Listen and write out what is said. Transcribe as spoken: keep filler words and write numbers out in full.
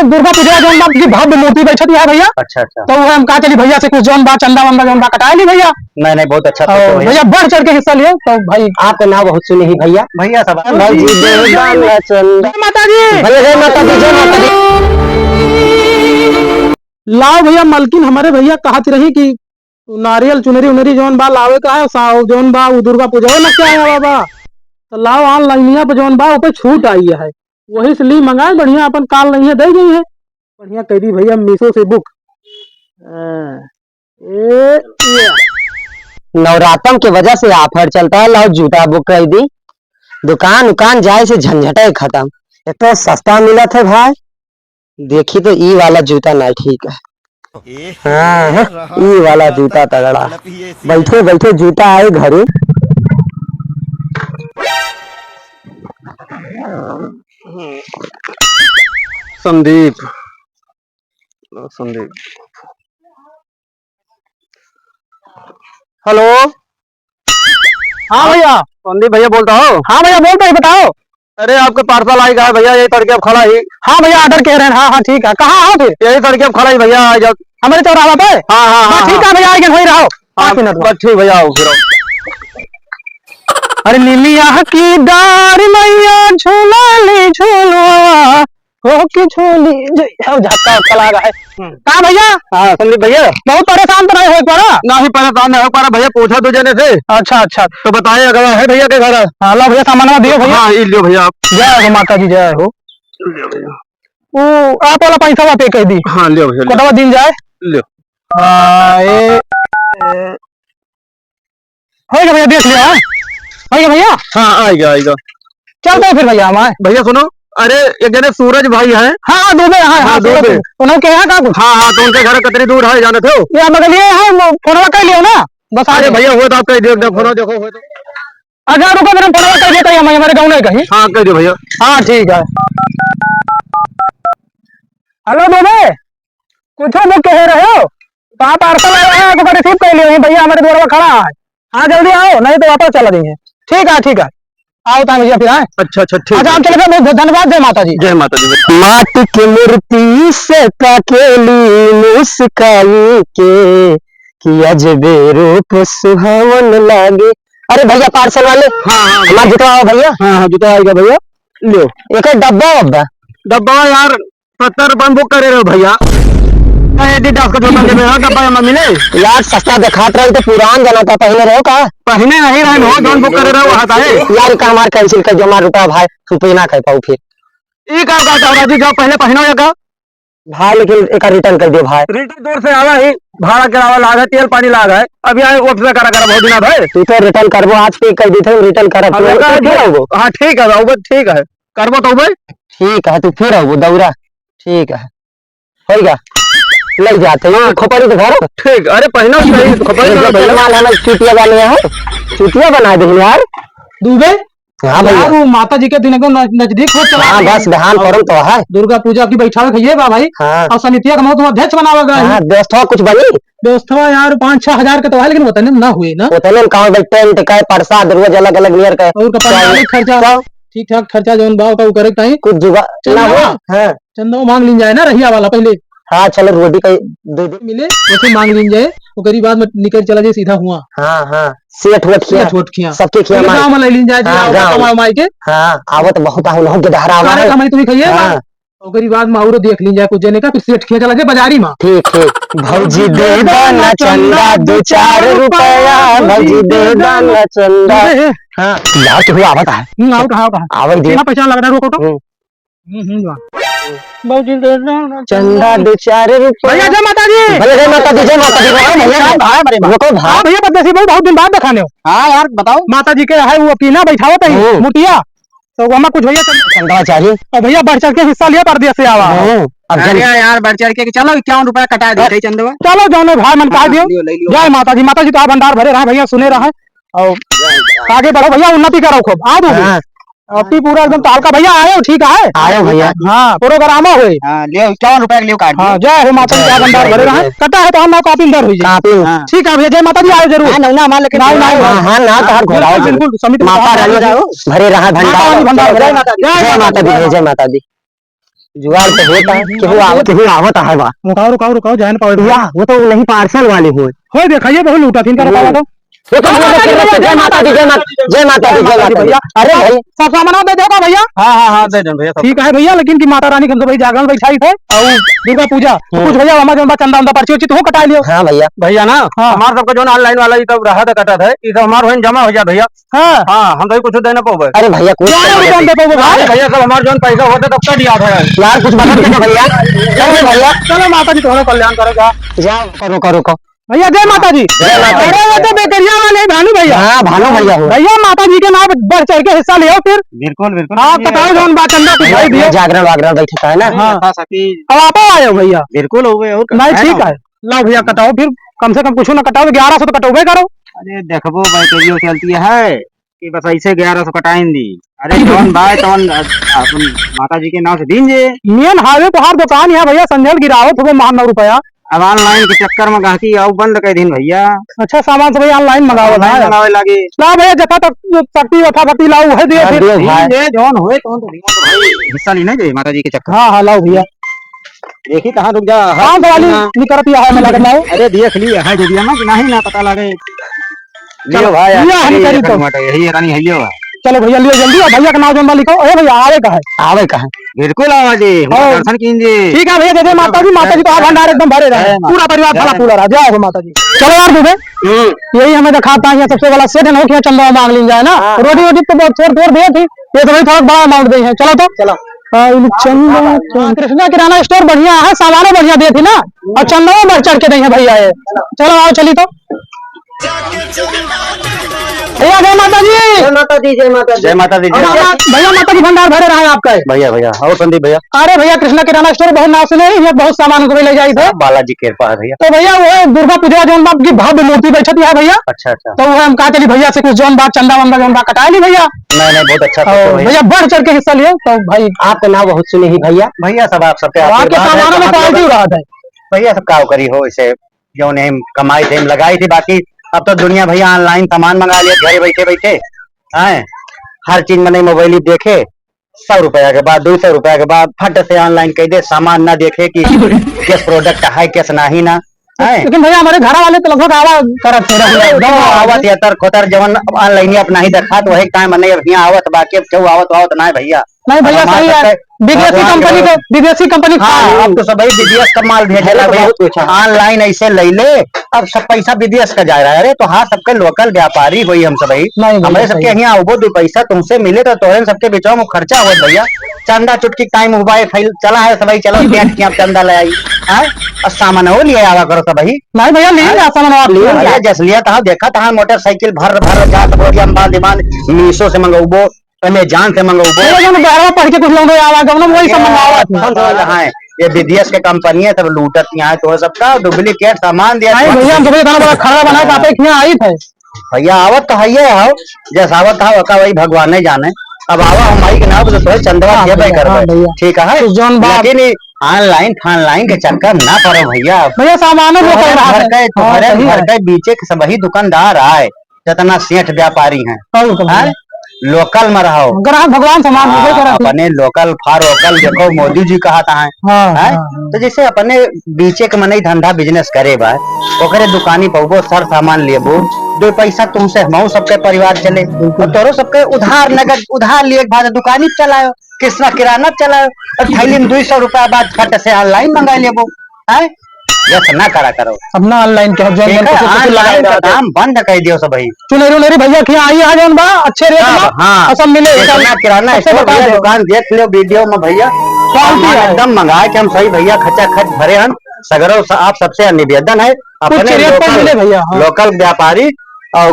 दुर्गा पूजा जौन बा की भव्य मूर्ति बैठत है भैया। अच्छा, अच्छा। तो वो हम कहा चली भैया से कुछ जौन बा चंदा वंदा जौन बा कटाए ली भैया। नहीं, नहीं, बहुत अच्छा और सोचे भैया। भैया बढ़ चढ़ के हिस्सा लियो तो भाई। आपका नाम बहुत सुने ही भैया। भैया सब भौजी दे दाना चंदा। जय माता दी। भैया जय माता दी, जय माता दी। लाओ भैया, मलकिन हमारे भैया कहत रही कि नारियल चुनरी उनरी जौन बा लावे का है, साव जौन बा उ दुर्गा पूजा में क्या है बाबा, तो लाओ ऑनलाइनिया पे जौन बा ऊपर छूट आई है, वही से ली मंगाए बढ़िया अपन काल नहीं है दे गई है। बढ़िया कह दी भैया मीशो से बुक। हाँ, ए, ये। नवरातम के वजह से ऑफर चलता है, लाओ जूता बुक कर दी। दुकान उकान जाए से झंझटे खत्म, एक तो सस्ता मिलत है भाई। देखी तो ई वाला जूता ना ठीक है। हाँ, हाँ, ई वाला जूता तगड़ा। बैठे बैठे जूता आए घरे। संदीप, संदीप। हेलो। हाँ भैया। संदीप भैया बोलता हो? हाँ भैया, बोल भाई, बताओ। अरे, आपके पार्सल आइगा है भैया, यही तड़के अब खड़ा ही। हाँ भैया, ऑर्डर कह रहे हैं। हाँ, हाँ, ठीक है। कहाँ हो फिर? यही तड़के अब खड़ा ही भैया, आ जाओ। हमारे चौराहा पे? हाँ, हाँ, हाँ, हाँ, ठीक हाँ। है भैया, आइगे, वही रहो। पाँच हाँ, मिनट में। बस ठीक भैया, आओ फिर आओ। अरे निमिया की डार मैया झूला ले झूलवा, हो के झोली जय हो झक्का उक्का लागा है। हम्म। का भैया? हाँ, संदीप भैया। बहुत परेशान तो नहीं हो पा रहा? नहीं, परेशान नहीं हो पा रहा भैया, पूछा दो जने से। अच्छा, अच्छा। तो बताए अगर है भैया के घर? हाँ, ला भैया, सामानवा दियो भैया। हाँ, ये लियो भैया आप। जय हो माता जी, जय हो। लियो भैया। वो आप वाला पैसा पे कह दी। हाँ, लियो भैया, लियो। कतवा दिन जाए? लियो। हाँ, ए, ए, होइगा भैया, देख लिया, हाँ? होइगा भैया? हाँ, आइगा, आइगा। चलते हैं फिर भैया, हम आए। भैया सुनो, अरे, एक जने सूरज भाई हैं। हाँ, हाँ, दुबे, हाँ, हाँ, हाँ, सूरज दुबे। भाई। उन्होंने कहा का कुछ? हाँ, हाँ, तो उनके घर कतरी दूर है, जानत हो? या मगर ये है, वो फोनवा कर लियो ना, बस आ अरे जाओ। भैया, हो तो आप कह दियो, एकदम फोनवा देखो, हो तो। अच्छा, रुको, मेरे फोनवा कर देता है, हम हमारे गाँव नहीं कहीं। हाँ, कह दियो भैया। हाँ, ठीक है। हेलो दुबे, कुछ बुक कह रहे हो? तो आप पार्सल आया है, आपको रिसीव कर लियो, ये भैया हमारे द्वारा खड़ा है। हाँ, जल्दी आओ, नहीं तो वापस चला जाएंगे। ठीक है, ठीक है, आओ तो भैया फिर आए। अच्छा, अच्छा, ठीक अच्छा, है। हम चले गए, बहुत धन्यवाद, जय माता जी। जय माता जी। माटी के मूर्ति से ताकेली मुस्काई के, कि अजबे रूप सुहावन लागे। अरे भैया, पार्सल वाले, हाँ, हाँ, हमार जूता आओ भैया। हाँ, हाँ, जूता आएगा भैया, लो। एक डब्बा वब्बा। डब्बा यार, सत्तर रुपया में बुक करे रहो भैया। का Adidas का जूता देबे, हाँ, डब्बा में मिले? यार, सस्ता देखात रहे तो पुरान जना था, पहने रहो का? पहने नहीं रहे हो, जौन बुक करे रहो, वहाँ का है। यार, का हमार cancel कर दो, हमार रुपया भाई, हम पे ना कर पाऊ फिर। ई का, का, का, का, जाओ पहले पहनो या का? भाई, लेकिन एका return कर दियो भाई। Return दूर से आवा ही, भाड़ा किराया लाग है, तेल पानी लाग है। अब यहाँ वो से करा, करा बहुत दिन अब है। तू तो return करबो, आज पे कर दी थे, return करब। अब तू एका फिर जो, आउबो। हाँ, ठीक है, आउबो, ठीक है। करबो तो भाई। ठीक है, तू फिर आउबो, दौरा। ठीक है। होइगा। ले जाते हैं, हाँ। खोपड़ी तो घर। ठीक, अरे पहनो सही, खोपड़ी तो पहनो। माल हमें चुतिया बने है। चुतिया बना दे यार। दुबे? हाँ भैया। यार, वो माता जी के दिन एकदम नज-, नजदीक हो चला हाँ, गया। बस बिहान और परम तो है। दुर्गा पूजा की बैठा है, ये बा भाई। हाँ। और समितिया का मौत अध्यक्ष बनावा गया है। हाँ, व्यवस्था कुछ बनी? व्यवस्था यार, पाँच छह हजार के तो है, लेकिन उतने में ना हुई ना। उतने में कहाँ भाई, टेंट का है, प्रसाद रोज अलग अलग नियर का है। और का पारिवारिक खर्चा, क्या? ठीक ठाक खर्चा जौन बा, ओका उ करे के चाही। कुछ जुगाड़ ना चंदा, हुआ? हाँ। चंदा मांग लीन जाए ना, रहिया वाला पहले। हाँ, चलो, रोटी का दे दे। मिले, वैसे मांग लीन जाए, ओकरी बाद में निकल चला जाए सीधा हुआ। हाँ, हाँ, सेठ वेठ खिया। सेठ वेठ खिया। सबके खिया पहले मांग। गाँव में ले लीन जाए, हाँ, गाँव में गाँव। कमाए उमाए के। हाँ, आवत बहुत आहु, लहु के डहरा सारे में। कमाई तू ही खाइए हाँ। ना। ओकरी बाद में औरो देख लीन जाए, कुछ जने का, फिर सेठ खिया चला जाए बाजारी में। ठीक, ठीक। भौजी दे दाना चंदा दो चार रुपया, भौजी दे दाना चंदा। हाँ, यार, केहू आवत है। हम्म, आवत है, आवत है। आवत दे। बिना पहचान लग रहा, रोको तो। हम्म। हम्म, हम्म, जा। भौजी दे दाना चंदा दो चार रुपया। भैया, जय माता दी। भैया, जय माता दी, जय माता दी। हाँ, भैया, हाँ, भाई, भाई। रुको, भाई। हाँ, भैया, परदेसी भाई, बहुत दिन बाद देखाने हो। हाँ, यार, बताओ। माता जी के है, वो पीना बैठावत है, हम्म। मुटिया। तो ओमा कुछ भैया चल- चंदवा चाही। और भैया बढ़ चढ़ के हिस्सा लिया, परदेस से आवा। हम्म, अब जन- अरे यार, बढ़ चढ़ के चलो, इक्यावन रुपया कटा दे, हाँ। चंदवा। चलो, जौने भाई मन कहा हाँ, दियो। लियो, ले लियो। जय माता जी, माता जी तो भंडार भरे रहा भैया, सुने रहा। और आगे बढ़ो भैया, उन्नति करो खूब। आ दो भैया। हाँ। अब की पूरा एकदम ताल का भैया आयो, ठीक है? आयो भैया। हाँ, प्रोग्राम होई। हाँ, लियो, इक्यावन रुपया के लियो काट हाँ, दियो। जय हो माता जी, जय हो, भंडार जय भरे हो, रहा। जय हो। कटा है तो हम ना कॉपी में दर हुई जाए। कॉपी में। हाँ। ठीक है भैया, जय माता जी, आयो जरूर। हाँ, नौना हमार लेके नाव, नाव, हाँ, हाँ, ना, हाँ, तहार घोड़ा बिल्कुल, हो। बिल्कुल, समिति माता में रानी जाओ। भरे रहा भंडार। माता रानी भंडार भरे। जय माता दी, जय माता दी। जुगाड़ तो होता है, केहू आवत, केहू आवत है बा। रुकाओ, रुकाओ, रुकाओ, जाए न पावे भाई। या, वो तो नहीं, पार्सल वाले होए। होए, देखा, ये बहुत लूटा थी इनका, रुकाओ तो। वो तो हाँ, बोलो, माता जी, जय माता दी, जय माता, जय माता दी, जय माता दी। भैया। अरे भाई। सब सामान आप दे देगा भैया? हाँ, हाँ, हाँ, दे दें भैया, सब। ठीक है भैया, लेकिन कि माता रानी के हम सब भाई जागरण बैठाई थे और दुर्गा पूजा, तो हम्म। कुछ भैया हमारे जौन बा चंदा उंदा पर्ची उर्ची तो कटाई लियो। हाँ भैया। भैया ना, हाँ। हमार सबका जौन online वाला ई सब रहा था, कटा था, ई सब हमार वहीं जमा हो जाए भैया। हाँ। हाँ, हम तो कुछ दे ना पाओगे। अरे भैया, कुछ क्या तो रुपया दे दे पाओगे भाई? अरे भैया, सब हमार जौन पैसा होता तब कट जाता है। यार, कुछ मदद करो भैया। अरे भैया। चलो माता जी तुम्हारा कल्याण करेगा। जाओ, करो, करो, करो। भैया, जय माता जी। जय माता जी। अरे, वो तो बेकरिया वाले हैं, भानु भैया। हाँ, भानु भैया हो। भैया, माता जी के नाम बढ़ चढ़ के हिस्सा लियो फिर। बिल्कुल, बिल्कुल। हाँ, ये बताओ, जौन बात चंदा कुछ भैया, भाई दियो। जागरण वागरण बैठता है ना। हाँ। यथाशक्ति। अब आप आए हो भैया। बिल्कुल हो गए, और नहीं, है ठीक ना? है। लाओ भैया, कटाओ फिर, कम से कम कुछ ना कटाओ, ग्यारह सौ तो कटोबे करो। अरे, देखबो, बैटरियो चलती है। कि बस ऐसे ग्यारह सौ कटाइन दी। अरे जौन बाय तौन अ-, अपन माता जी के नाम से दीन जे। Main highway पे हर दुकान है भैया, संझल गिरावत हुए महान नौ रुपया। अब online के चक्कर में गाहकी आउ बंद कर दीन भैया। अच्छा, सामान सब भैया online मंगावत online है। मंगावे लागे। ना भैया, जथा तक शक्ति यथा भक्ति लाओ, वह दियो हाँ, फिर। दियो भाई। दीन जे, जौन होए तौन तो दीन भाई। हिस्सा ली ना जे माता जी के चक्कर। हाँ, हाँ, लाओ भैया। देखी कहाँ रुक जा, हाँ, हाँ, तो वाली हाँ। निकरत ही है, मैं लगत लाओ। अरे देख ली, है दीदी, हमें कि नहीं ना पता लगे। लियो चलो, भाई, लियो, हम अरे, करी एक तो। मिनट, यही रानी है, लियो भाई। चलो भैया, लियो जल्दी, और भैया का नाम जौन बा लिखो। अरे भैया, आवे का है? आवे का है? बिल्कुल आवा जी, हमारा हाँ। दर्शन कीजिए। ठीक है भैया, जय जय माता जी, माता जी तो आप भंडार एकदम भरे रहे, जय माता। पूरा परिवार जय फला माता। फूला रहा, जय हो माता जी। चलो यार दुबे, हम्म। यही हमें दिखाता है, सबसे वाला सेठ हो क्या चंदा मांग लीन जाए ना, हाँ। रोटी वोटी तो बहुत थोड़ थोड़ दे थी, ये तो भाई थोड़ा बड़ा amount दे है। चलो तो। चलो। हाँ, इन चंदा, हाँ, कृष्णा किराना store बढ़िया है, सामानो बढ़िया दे थी ना, और चंदा बढ़ चढ़ के दे है भैया ये। चलो आओ, चली तो। भैया, जय माता जी। जय माता दी, जय माता दी। जय माता दी, जय और माता दी। भैया, माता जी भंडार भरे रहा है आपका। भैया, भैया, और संदीप भैया। अरे भैया, कृष्णा किराना store बहुत नाम सुने हैं, ये बहुत सामान को भी ले जाई थे। सब बालाजी कृपा है भैया। तो भैया, वो दुर्गा पूजा जौन बा की भव्य मूर्ति बैठत है भैया। अच्छा, अच्छा। तो वो हम कहा चली भैया से कुछ जौन बा चंदा वंदा जौन बा कटा ली भैया। नहीं, नहीं, बहुत अच्छा और सोचे हो भैया। भैया बढ़ चढ़ के हिस्सा लियो तो भाई। आपका नाम बहुत सुने ही भैया। भैया सब आप सबके वहाँ के आशीर्वाद है, सामानों में आप लोग quality रहा है। भैया सब का करी हो इसे। जौन है कमाई थे, लगाई थी, बाकी अब तो दुनिया भैया online सामान मंगा लिया घरे बैठे बैठे, हैं? हर चीज मने मोबाइल ही देखे, सौ रुपया के बाद, दो सौ रुपया के बाद फट से online कह दे, सामान ना देखे कि कैस product है, कैस नहीं ना, हैं? लेकिन भैया हमारे घर वाले तो लगभग आवा करत थे, अरे, एकदम वो आवत है, तर खोतर जवन online अपना ही देखा, तो वही time मने अब यहाँ आवत, बाकी अब क्यों आवत, आवत ना है भैया। नहीं भैया, हमार सही है। सबके विदेशी भगवान कंपनी के, विदेशी कंपनी हाँ, हाँ। अब तो सब भाई विदेश का माल भेजे अरे, ला तो भाई। बहुत कुछ है। Online ऐसे ले ले, अब सब पैसा विदेश का जा रहा है। अरे, तो हाँ, सबके local व्यापारी होई हम सब भाई। नहीं भैया, हमारे सही सबके है। यहाँ आबो दो पैसा तुमसे मिले तो तोहरे सबके बीचवा में खर्चा होत भैया। चंदा चुटकी time हुआ है, फैल चला है सब भाई, चलो सेठ के यहाँ चंदा ले आई। हाँ? और सामान हो लिए आवा करो सब भाई। नहीं भैया, ले हाँ? ले सामान आप ले ले। अरे, जस लिया था, देखा था मोटरसाइकिल भर भर जात बोरिया में बांध बांध मीशो से मंगौबो। Amazon से मंगौबो। अरे, जौन बहरवा पढ़ के कुछ लोग आवा, जौन वही सब मंगावत है। कौन सा वाला है? ये विदेश के कंपनी है, सब लूटत यहाँ तो सबका duplicate सामान दिया। नहीं भैया, हम तो भैया इतना बड़ा खड़ा बना के आपके यहाँ आई थे। भैया, आवत तो है ये हो, जैसा आवत था, ओका वही भगवान ही जाने। अब आवा, हम आई के ना, तो तोहे चंदवा हाँ देबे भैया, करबे। हाँ भैया। ठीक है? तो जौन बात लेकिन ये online फानलाइन के चक्कर ना पड़ो भैया। भैया, सामानों में तोहरे पड़ रहा घर है। के, हाँ, तोहरे सही घर है। के बीचे के सब ही दुकानदार आए। जितना सेठ व्यापारी हैं, और तो हैं? भैया। Local में रहो। ग्राहक भगवान समान होबे हाँ, करत है। अपने local for vocal देखो, मोदी जी कहत हैं। हाँ, हैं? हाँ, हाँ। तो जैसे अपने बीचे के मनई धंधा business करे बा, ओकरे दुकानी पउबो, सर सामान लेबो, दो पैसा तुमसे हमहू सबके परिवार चले। बिल्कुल। और तोरो सबके उधार नगद, उधार लिए के बाद दुकानी चलाओ, कृष्णा किराना चलाओ, और थैली में दो सौ रुपया बाद फट से online मंगा लेबो। हैं? यस ना करा करो। अब ना online के, जौन ठीक मन है, कुछ online लगा का देते। काम बंद कर दियो सब भाई। चुनरी उनरी भैया के यहाँ आई है, जौन बा, अच्छे rate सब, में, हाँ। और सब मिले, कृष्णा सब, किराना सबसे store बता भैया, दो। दुकान देख लो video में भैया। Quality सामान है। एकदम मंगा के हम सही भैया, खचाखच भरे हन। सगरो स-, आप सबसे निवेदन है, कुछ अपने rate पर local, मिले भैया, हाँ। Local व्यापारी और